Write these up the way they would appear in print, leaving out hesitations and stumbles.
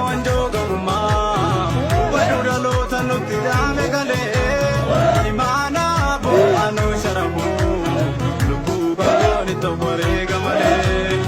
Wanjoo gabrummaa hubadhu dhaloota nutti dhaame galee imaanaa bu'aanuu sharamu lubbuu bal'oon itti wareega malee.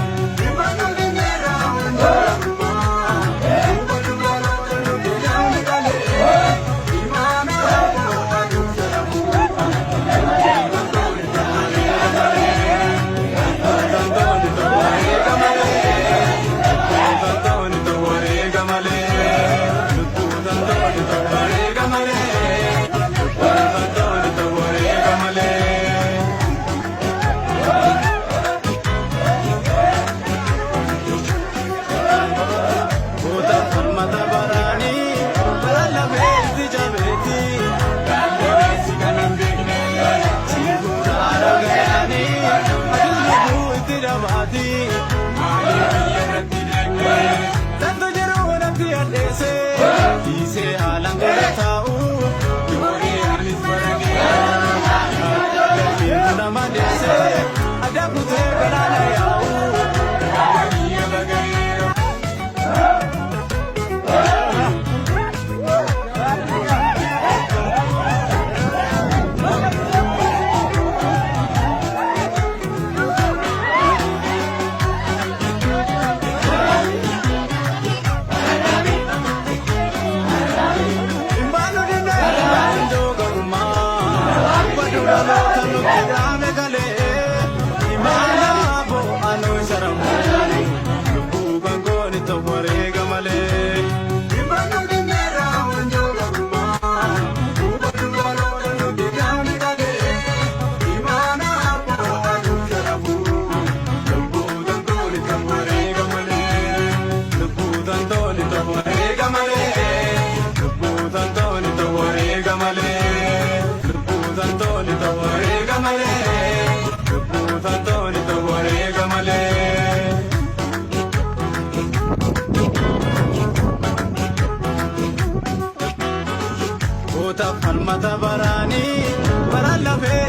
Dhiisee haalaan gara taa'u yoonii anis bara nama deessee adda kutee galaana yaa'u. Imbaanu dinnee wanjoo gabrummaa hubadhu dhaloota nutti dhaame galee imaanaa bu'aanuu sharamu lubbuu bangoon itti wareega malee. Imbaanu dinnee wanjoo gabrummaa hubadhu dhaloota nutti dhaame galee imaanaa bu'aanuu sharamu lubbuu bangoon itti wareega malee. Lubbuu dandoon itti wareega malee. Lubbuu dandoon itti wareega malee. Lubbuu dandoon itti wareega malee. Lubbuu dandoon itti wareega malee. Goota falmata baraanii bara lafee